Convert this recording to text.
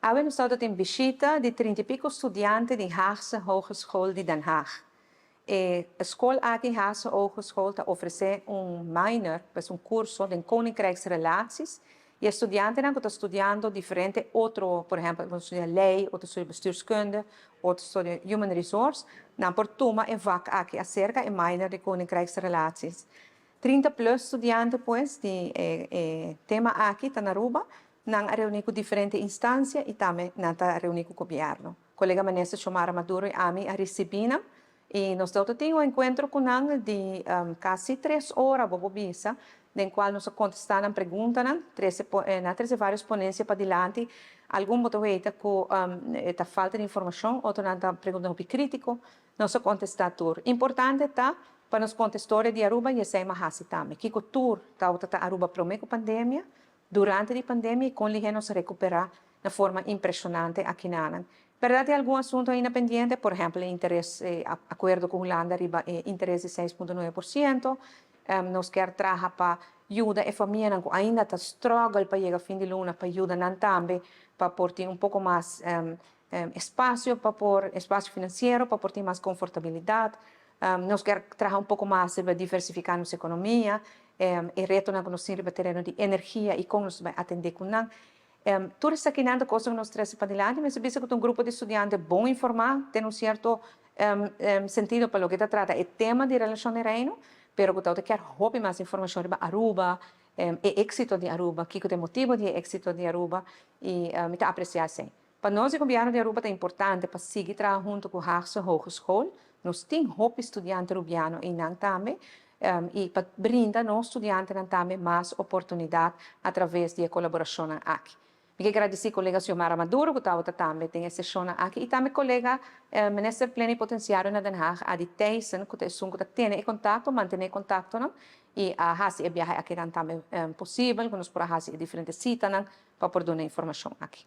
Awe nos tin bishita di 30 y pico studiante di Haagse Hogeschool di Den Haag. E scol aki, Haagse Hogeschool, ta ofrece un minor, pues un curso di Koninkrijksrelaties. Y e studiantenan ta studiando diferente otro, por ehempel, un studia ley, otro studia bestuurskunde, otro studia human resource, nan por tuma e vak aki acerca e minor di Koninkrijksrelaties. 30 plus studiante, pues, di tema aki ta na Aruba, nan a reuni cu diferente instancia y tambe nan a reuni cu gobierno. Colega minister Xiomara Maduro y ami a ricibi nan y nos tin un encuentro cu nan di casi 3 ora, bo bisa, den cual nos a contesta nan preguntanan, nan a trece varios ponencia padilanti, algun bo ta weta cu ta falta di informacion, otro nan ta pregunta un critico, nos a contesta tur. Importante ta pa nos conta historia di Aruba y esey m'a haci tambe. Kico tur ta ta Aruba prome cu pandemia, durante e pandemia y con nos a recupera na forma impresionante aki nan. Berdad, tin algun asunto ainda pendiente, por ehempel, interes, acuerdo cu Hulanda riba interes di 6,9%. Nos kier traha pa yuda e famia cu ainda ta struggle pa yega fin di luna, pa yuda nan tambe, pa por tin un poco mas espacio, pa por espacio financiero, pa por tin mas confortabilidad. Nos kier traha un poco mas pa diversifica nos economia, e retonan cu nos tin tereno di energia y con nos ta atende cu nan. Tur esaki ta cos cu nos a trece padilanti, mas mi cu un grupo di studiante bon informa, tin un cierto sentido pa loke ta trata e tema di relacion di Reino, pero cu kier hopi mas informacion riba Aruba, e exito di Aruba, kico ta e motibo di exito di Aruba, y mi ta aprecia esey. Pa nos, gobierno di Aruba, ta importante pa sigui traha hunto cu Haagse Hogeschool. Nos tin hopi studiante rubiano einan tambe, y pa brinda nos studiantenan tambe mas oportunidad a traves di colaboracion aki. Mi kier gradici colega Xiomara Maduro, cu tabata tambe den e sesion aki, y tambe colega minister plenipotenciario na Den Haag, Adi Thijssen, cu ta tene contacto, mantene contacto, no? Y a haci e biahe aki tambe posibel, cu nos por haci diferente cita pa por duna informacion aki.